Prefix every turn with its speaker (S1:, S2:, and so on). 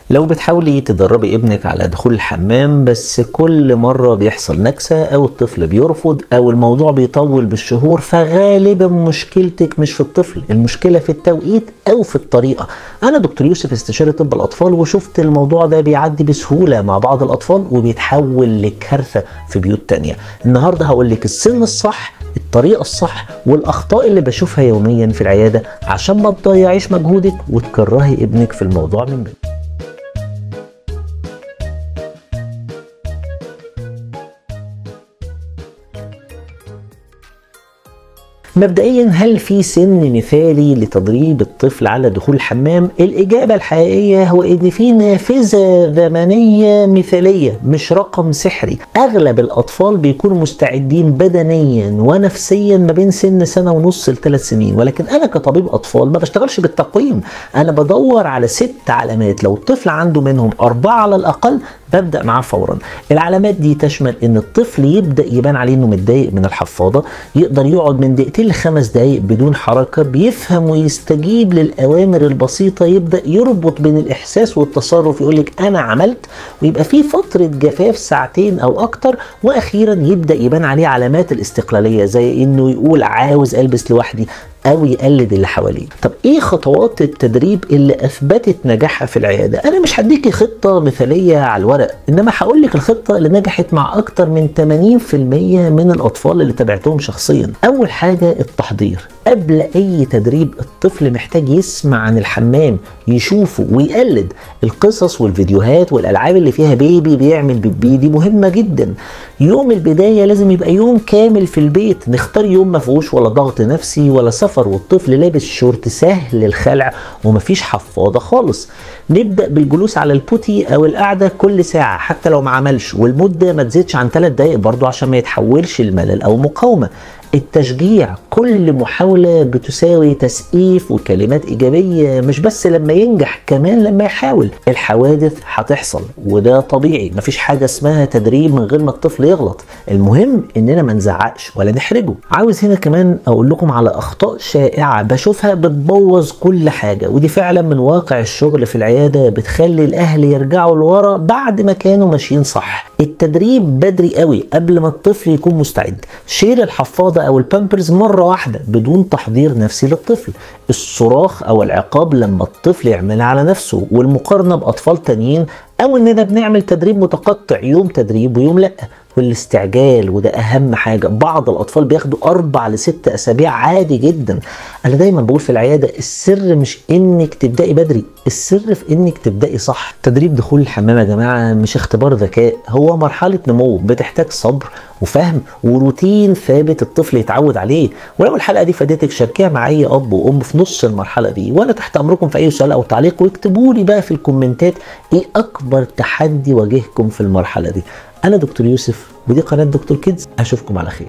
S1: لو بتحاولي تدربي ابنك على دخول الحمام بس كل مرة بيحصل نكسة او الطفل بيرفض او الموضوع بيطول بالشهور، فغالبا مشكلتك مش في الطفل، المشكلة في التوقيت او في الطريقة. انا دكتور يوسف استشاري طب الاطفال، وشفت الموضوع ده بيعدي بسهولة مع بعض الاطفال وبيتحول لكارثة في بيوت تانية. النهاردة هقولك السن الصح، الطريقة الصح، والأخطاء اللي بشوفها يوميا في العيادة عشان ما تضيعيش مجهودك وتكرهي ابنك في الموضوع من بدري. مبدئيا، هل في سن مثالي لتدريب الطفل على دخول الحمام؟ الإجابة الحقيقية هو إن في نافذة زمنية مثالية، مش رقم سحري. أغلب الأطفال بيكونوا مستعدين بدنيا ونفسيا ما بين سن 1.5 ل3 سنين، ولكن أنا كطبيب أطفال ما بشتغلش بالتقويم، أنا بدور على 6 علامات، لو الطفل عنده منهم 4 على الأقل ببدأ معاه فورا. العلامات دي تشمل إن الطفل يبدأ يبان عليه إنه متضايق من الحفاضة، يقدر يقعد من 2 ل 5 دقايق بدون حركة، بيفهم ويستجيب للأوامر البسيطة، يبدأ يربط بين الإحساس والتصرف، يقولك أنا عملت، ويبقى في فترة جفاف 2 ساعات أو أكتر، وأخيرا يبدأ يبان عليه علامات الاستقلالية زي إنه يقول عاوز ألبس لوحدي أو يقلد اللي حواليه. طب إيه خطوات التدريب اللي أثبتت نجاحها في العيادة؟ أنا مش هديكي خطة مثالية على الورق، إنما هقولك الخطة اللي نجحت مع أكتر من 80% من الأطفال اللي تابعتهم شخصيا. أول حاجة التحضير. قبل أي تدريب الطفل محتاج يسمع عن الحمام، يشوفه ويقلد. القصص والفيديوهات والألعاب اللي فيها بيبي بيعمل بيبي دي مهمة جدا. يوم البداية لازم يبقى يوم كامل في البيت، نختار يوم ما فيهوش ولا ضغط نفسي ولا سفر، والطفل لابس شورت سهل الخلع ومفيش حفاضة خالص. نبدأ بالجلوس على ال potty أو القعدة كل ساعة حتى لو ما عملش، والمدة ما تزيدش عن 3 دقايق برضو عشان ما يتحولش الملل أو مقاومة. التشجيع، كل محاولة بتساوي تسقيف وكلمات إيجابية، مش بس لما ينجح كمان لما يحاول. الحوادث هتحصل وده طبيعي، مفيش حاجة اسمها تدريب من غير ما الطفل يغلط، المهم إننا ما نزعقش ولا نحرجه. عاوز هنا كمان أقول لكم على أخطاء شائعة بشوفها بتبوظ كل حاجة، ودي فعلا من واقع الشغل في العيادة، بتخلي الأهل يرجعوا لورا بعد ما كانوا ماشيين صح. التدريب بدري قوي قبل ما الطفل يكون مستعد، شيل الحفاضة أو البامبرز مرة واحدة بدون تحضير نفسي للطفل، الصراخ أو العقاب لما الطفل يعملها على نفسه، والمقارنة بأطفال تانيين، أو إننا بنعمل تدريب متقطع، يوم تدريب ويوم لأ، والاستعجال وده أهم حاجة. بعض الأطفال بياخدوا 4 ل 6 أسابيع عادي جدا. أنا دايما بقول في العيادة السر مش إنك تبدأي بدري، السر في إنك تبدأي صح. تدريب دخول الحمام يا جماعة مش اختبار ذكاء، هو مرحلة نمو بتحتاج صبر وفهم وروتين ثابت الطفل يتعود عليه. ولو الحلقة دي فادتك شاركيها مع أي أب وأم في نص المرحلة دي، وأنا تحت أمركم في أي سؤال أو تعليق، واكتبوا لي بقى في الكومنتات إيه أكبر تحدي واجهكم في المرحلة دي. أنا دكتور يوسف ودي قناة دكتور كيدز، أشوفكم على خير.